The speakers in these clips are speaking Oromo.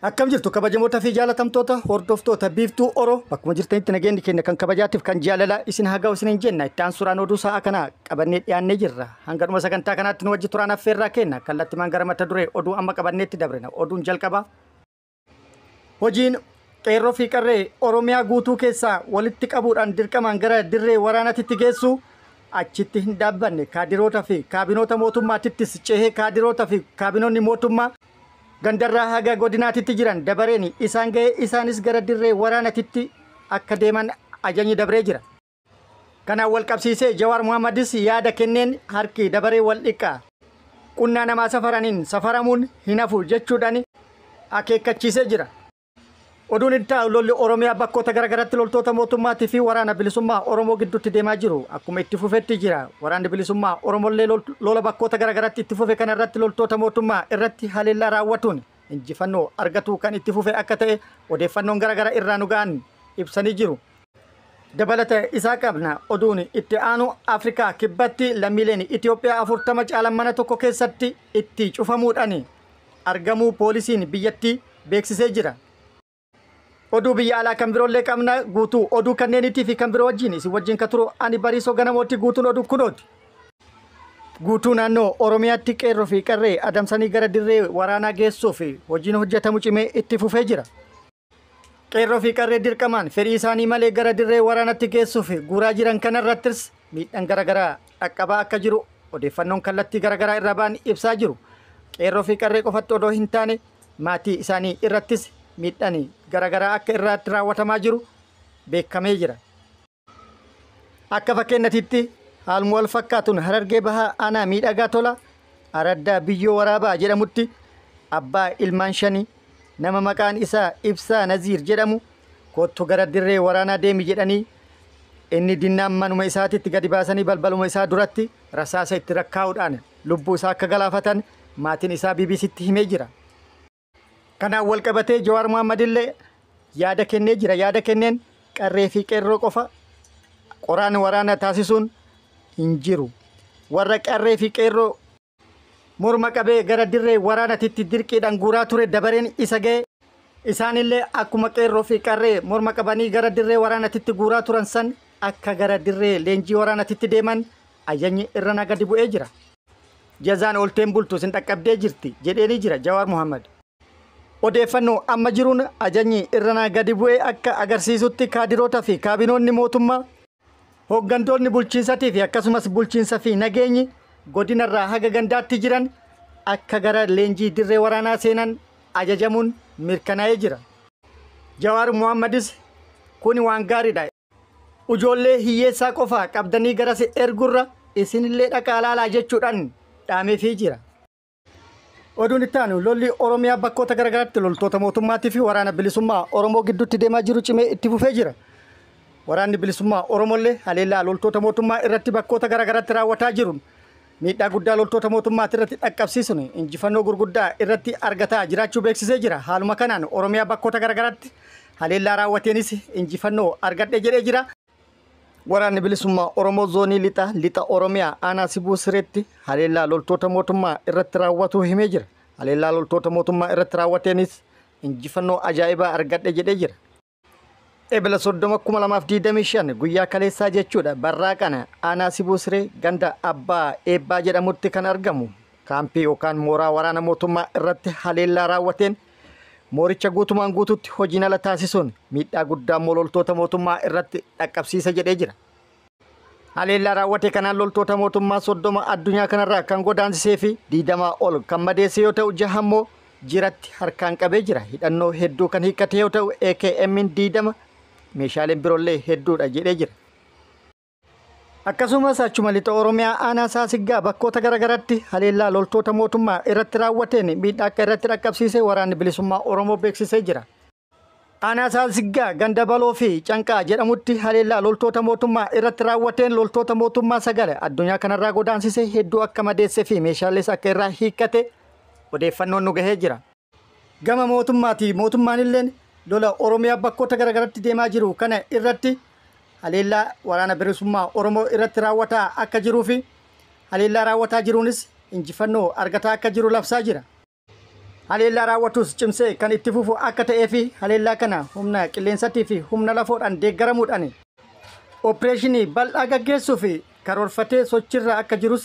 Akkam jirtu kabajamoota fi jaalatamtoota hordoftoota Biiftuu Oro, bakkuma jirtanitti nageenyi keenya kan kabajaatiif kan jaalalaa isin haa ga'u isiniin jenna. Itti aansuudhaan oduu sa'a kanaa qabannee dhiyaannee jirra. Hanga dhuma sagantaa kanaatti nu wajji turaan affeerraa kenna. Kallattimaan gara mata duree oduu amma qabanneetti dabrina. Oduun jalqaba. Hojiin qeerroo fi qarree Oromiyaa guutuu keessaa walitti qabuudhaan dirqamaan gara dirree waraanaatti geessu achitti hin dhaabbanne. Kaadiroota fi kaabinoota mootummaatittis cehee kaadiroota fi kaabinoonni mootummaa gandarraa haga godinaatitti jiran dabareen isaan ga'ee isaanis gara dirree waraanatitti akka deeman ajajni dabree jira. Kanaan wal qabsiisee Jawaar Muhammadis yaada kenneen harki dabaree wal dhiqaa, qunnaa namaa safaraniin safaramuun hin hafu jechuudhaan akeekkachiisee jira. Oduun itti aanu, lolli Oromiyaa bakkoota garaagaraatti loltoota mootummaatii fi waraana bilisummaa Oromoo gidduutti deemaa jiru akkuma itti fufetti jira. Waraanni bilisummaa Oromollee lola bakkoota garaagaraatti itti fufe kana irratti loltoota mootummaa irratti haleellaa raawwatuun injifannoo argatu kan itti fufe akka ta'e odeeffannoon garaagaraa irraa nu ga'an ibsanii jiru. Dabalata isaa qabna. Oduun itti aanu, Afrikaa Kibbatti lammiileen Itoophiyaa 40 caalan mana tokko keessatti itti cufamuudhaan argamuu poolisiin biyyattii beeksisee jira. Oduu biyya alaa kan biroollee qabna. Guutuu oduu kanneeniitii fi kan biroo wajjin isin wajjin ka turu ani Bariisoo Ganamooti. Guutuun oduu kunooti. Guutuu naannoo Oromiyaatti qeerroo fi qarree adamsanii gara dirree waraanaa geessuuf hojiin hojjetamu cimee itti fufee jira. Qeerroo fi qarree dirqamaan fedhii isaanii malee gara dirree waraanatti geessuuf guuraa jiran kanarrattis miidhaan garaagaraa dhaqqabaa akka jiru odeeffannoon kallattii garaagaraa irraa ba'an ibsaa jiru. Qeerroo fi qarree qofatti odoo hin taane maatii isaanii irrattis miidhaan garaagaraa akka irratti raawwatamaa jiru beekamee jira. Akka fakkeenyatitti haaluma wal fakkaatuun Harargee Bahaa aanaa Miidhagaa Tola araddaa Biyyoo Waraabaa jedhamutti abbaa ilmaan shanii nama maqaan isaa Ibsaa Naziir jedhamu kottu gara dirree waraanaa deemi jedhanii inni dinnaan manuma isaatitti gadi baasanii balbaluma isaa duratti rasaasa itti rakkaa'uudhaan lubbuu isaa akka galaafatan maatiin isaa BBCtti himee jira. Kanaan wal qabatee Jawaar Mohaammed illee yaada kennee jira. Yaada kenneen qarree fi qeerroo qofa qoraan waraana taasisuun hin jiru. Warra qarree fi qeerroo morma qabee gara dirree waraanatitti dirqiidhaan guuraa ture dabareen isa ga'e, isaanillee akkuma qeerroo fi qarree morma qabanii gara dirree waraanatitti guuraa turan san akka gara dirree leenjii waraanatitti deeman ajajni irra gadi bu'ee jira. Jazaan oolteen bultu isin dhaqqabdee jirti jedheenii jira Jawaar Mohaammed. Odeeffannoo amma jiruun ajajni irra gadi bu'ee akka agarsiisutti kaadiroota fi kaabinoonni mootummaa, hooggantoonni bulchiinsatii fi akkasumas bulchiinsa fi nageenyi godinarraa haga gandaatti jiran akka gara leenjii dirree waraanaa seenan ajajamuun mirkanaa'ee jira. Jawaar Mohaammadis kuni waan gaariidha. Ijoollee hiyyeessaa qofaa qabdanii garas ergurra isinillee dhaqaa laalaa jechuudhaan dhaameefii jira. Oduun itti aanu, lolli Oromiyaa bakkoota garaagaraatti loltoota mootummaatii fi waraana bilisummaa Oromoo gidduutti deemaa jiru cimee itti fufee jira. Waraanni bilisummaa Oromollee haleellaa loltoota mootummaa irratti bakkoota garaagaraatti raawwataa jiru miidhaa guddaa loltoota mootummaa irratti dhaqqabsiisuun injifannoo gurguddaa irratti argataa jiraachuu beeksisee jira. Haaluma kanaan Oromiyaa bakkoota garaagaraatti haleellaa raawwateenis injifannoo argadhe jedhee jira. Waraanni bilisummaa Oromoo zoonii lixa lixa Oromiyaa aanaa Sibuu Sireetti haleellaa loltoota mootummaa irratti raawwatu himee jira. Haleellaa loltoota mootummaa irratti raawwateenis injifannoo ajaa'ibaa argadhe jedhee jira. Ebla 30 2025 guyyaa kaleessaa jechuudha, barraa kana aanaa Sibuu Siree ganda Abbaa Eebbaa jedhamutti kan argamu kaampii yookaan mooraa waraana mootummaa irratti haleellaa raawwateen mooricha guutumaan guututti hojiin ala taasisuun miidhaa guddaa immoo loltoota mootummaa irratti dhaqqabsiisa jedhee jira. Haleellaa raawwate kanaan loltoota mootummaa 30 addunyaa kanarraa kan godaansisee fi 20 ol kan madeesse yoo ta'u, jaha immoo jiratti harkaan qabee jira. Hidhannoo hedduu kan hiikkate yoo ta'u, AKM 20, meeshaaleen biroollee hedduudha jedhee jira. Akkasumas achuma lixa Oromiyaa aanaa Saasiggaa bakkoota garaagaraatti haleellaa loltoota mootummaa irratti raawwateen miidhaa akka irratti dhaqqabsiise waraanni bilisummaa Oromoo beeksisee jira. Aanaa Saasiggaa ganda Baloo fi Canqaa jedhamutti haleellaa loltoota mootummaa irratti raawwateen loltoota mootummaa 9 addunyaa kanarraa godaansise, hedduu akka madeessee fi meeshaalees akka irraa hiikkate odeeffannoon nu gahee jira. Gama mootummaati, mootummaan illeen lola Oromiyaa bakkoota garaagaraatti deemaa jiru kana irratti haleellaa waraana bilisummaa Oromoo irratti raawwataa akka jiruu fi haleellaa raawwataa jiruunis injifannoo argataa akka jiru labsaa jira. Haleellaa raawwatus cimsee kan itti fufu akka ta'ee fi haleellaa kana humna qilleensaatii fi humna lafoodhaan deeggaramuudhaan opereeshinii bal'aa gaggeessuu fi karoorfatee sochiirra akka jirus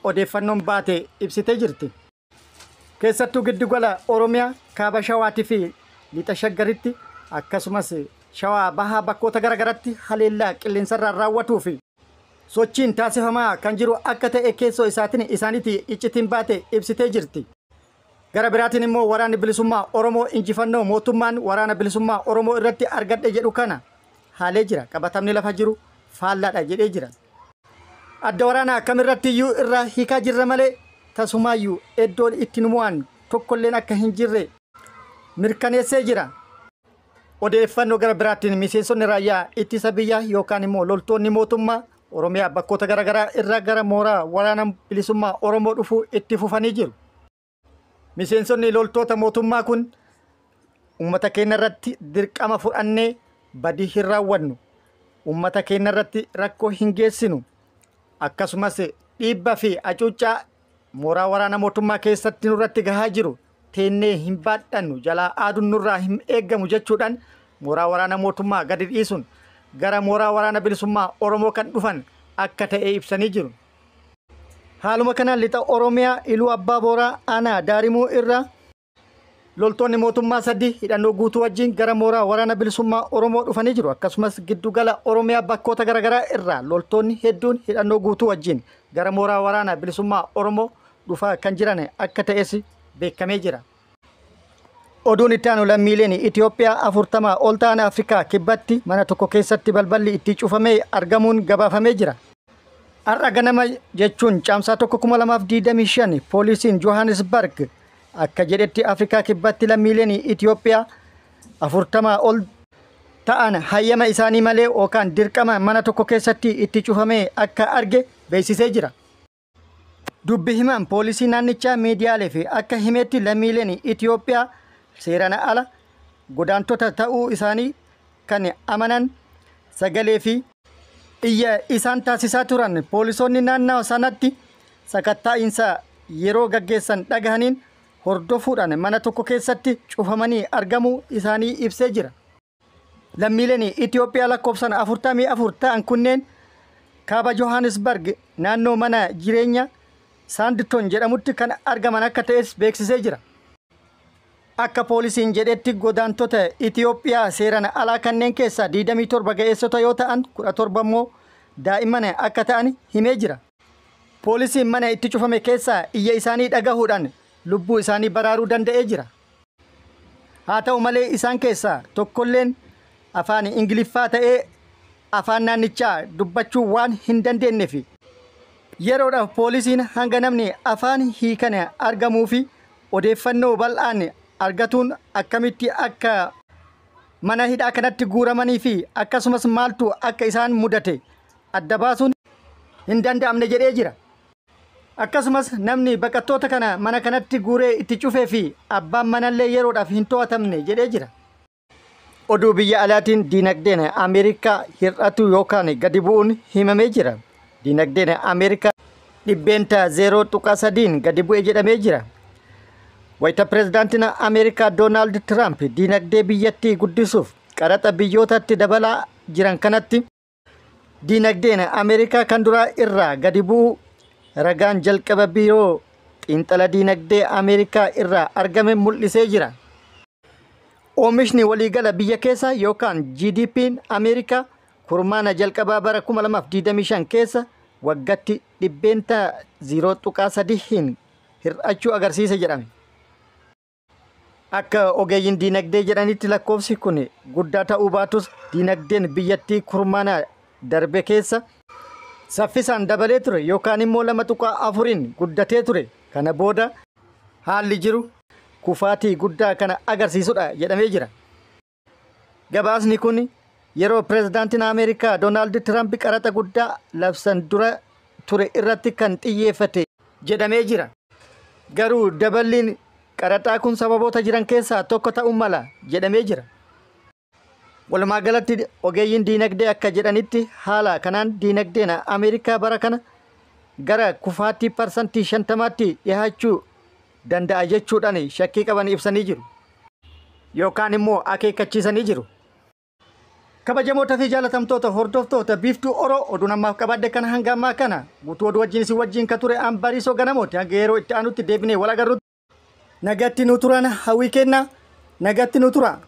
odeeffannoon baate ibsitee jirti. Keessattuu giddugala Oromiyaa kaaba Shawaatii fi lixa Shaggaritti akkasumas Shawaa bahaa bakkoota garaagaraatti haleellaa qilleensarraan raawwatuu fi sochiin taasifamaa kan jiru akka ta'e keessoo isaatiin isaaniitii iccitiin baate ibsitee jirti. Gara biraatiin immoo waraanni bilisummaa Oromoo injifannoo mootummaan waraana bilisummaa Oromoo irratti argadhe jedhu kana haalee jira. Qabatamni lafa jiru faallaadha jedhee jira. Adda waraanaa kamirratti iyyuu irraa hiikaa jirra malee tasumaayyuu iddoon itti nu mo'an tokkolleen akka hin jirre mirkaneessee jira. Odeeffannoo gara biraatiin miseensonni raayyaa ittisa biyyaa yookaan immoo loltoonni mootummaa Oromiyaa bakkoota garaagaraa irraa gara mooraa waraana bilisummaa Oromoo dhufuu itti fufanii jiru. Miseensonni loltoota mootummaa kun uummata keenya irratti dirqama fudhannee badii hin raawwannu. Uummata keenya irratti rakkoo hin geessinu. Akkasumas dhiibbaa fi hacuuccaa mooraa waraana mootummaa keessatti nurratti gahaa jiru teennee hin baadhannu, jalaa aaduun nurraa hin eeggamu jechuudhaan mooraa waraana mootummaa gadi dhiisuun gara mooraa waraana bilisummaa Oromoo kan dhufan akka ta'e ibsanii jiru. Haaluma kanaan lixa Oromiyaa Iluu Abbaa Booraa aanaa Daarimuu irraa loltoonni mootummaa sadii hidhannoo guutuu wajjin gara mooraa waraana bilisummaa Oromoo dhufanii jiru. Akkasumas giddugala Oromiyaa bakkoota garaagaraa irraa loltoonni hedduun hidhannoo guutuu wajjin gara mooraa waraana bilisummaa Oromoo dhufaa kan jiran akka ta'es beekamee jira. Oduun itti aanu lammiileen Itoophiyaa 40 ol ta'an Afrikaa kibbatti mana tokko keessatti balballi itti cufamee argamuun gabaafamee jira. Har'a ganama jechuun caamsaa 1 2025 poolisiin Johannesburg akka jedhetti Afrikaa kibbatti lammiileen Itoophiyaa 40 ol ta'an hayyama isaanii malee yookaan dirqama mana tokko keessatti itti cufamee akka arge beeksisee jira. Dubbi himaan poolisii naannichaa miidiyaalee fi akka himetti lammiileen Itoophiyaa seeraan ala godaantota ta'uu isaanii kan amanan sagalee fi iyya isaan taasisaa turan poolisoonni naannoo sanatti sakatta'iinsa yeroo gaggeessan dhagahaniin hordofuudhaan mana tokko keessatti cufamanii argamuu isaanii ibsee jira. Lammiileen Itoophiyaa lakkoofsaan 44 ta'an kunneen kaaba Johannesburg naannoo mana jireenya Saanditon jedhamutti kan argaman akka ta'es beeksisee jira. Akka poolisiin jedhetti godaantota Itoophiyaa seeraan alaa kanneen keessaa 27 ga'eessota yoo ta'an 17 immoo daa'imman akka ta'an himee jira. Poolisiin mana itti cufame keessaa iyya isaanii dhagahuudhaan lubbuu isaanii baraaruu danda'ee jira. Haa ta'u malee isaan keessaa tokkolleen afaan Ingiliffaa ta'ee afaan naannichaa dubbachuu waan hin dandeenyeef yeroodhaaf poolisiin hanga namni afaan hiikan argamuu fi odeeffannoo bal'aan argatuun akkamitti akka mana hidhaa kanatti guuramanii fi akkasumas maaltu akka isaan mudate adda baasuun hin danda'amne jedhee jira. Akkasumas namni baqattoota kana mana kanatti guuree itti cufee fi abbaan manallee yeroodhaaf hin to'atamne jedhee jira. Oduu biyya alaatiin diinagdeen Ameerikaa hir'atu yookaan gadi bu'uun himamee jira. Diinagdeen Ameerikaa 0.3% gadi bu'e jedhamee jira. Wayita pirezidaantiin Ameerikaa Doonaald Tiraamp diinagdee biyyattii guddisuuf qaraxa biyyootatti dabalaa jiran kanatti diinagdeen Ameerikaa kan duraa irraa gadi bu'uu ragaan jalqaba biiroo xiinxala diinagdee Ameerikaa irraa argame mul'isee jira. Oomishni waliigala biyya keessaa yookaan GDP'n Ameerikaa kurmaana jalqabaa bara 2025 keessa waggaatti 0.3% hir'achuu agarsiisa jedhame. Akka ogeeyyiin diinagdee jedhanitti lakkoofsi kun guddaa ta'uu baatus diinagdeen biyyattii kurmaana darbe keessa saffisaan dabalee ture yookaan immoo 2.4 guddatee ture. Kana booda haalli jiru kufaatii guddaa kana agarsiisudha jedhamee jira. Gabaasni kun yeroo pirezidaantiin Ameerikaa Doonaald Tiraamp qaraxa guddaa labsan dura ture irratti kan xiyyeeffate jedhamee jira. Garuu daballiin qaraxaa kun sababoota jiran keessaa tokko ta'uu mala jedhamee jira. Walumaa galatti ogeeyyiin diinagdee akka jedhanitti haala kanaan diinagdeen Ameerikaa bara kana gara kufaatii 50%tti dhiyaachuu danda'a jechuudhaan shakkii qaban ibsanii jiru. Yookaan immoo akeekkachiisanii jiru. Kabajamoota fi jaalatamtoota hordoftoota Biiftuu Oroo, oduun ammaaf qabadde kana hanga ammaa kana. Guutuu oduu wajjin isin wajjin ka ture an Bariisoo Ganamooti. Hanga yeroo itti aanutti deebinee wal agarrutti nagatti nu turan hawwii kenna, nagatti nu tura.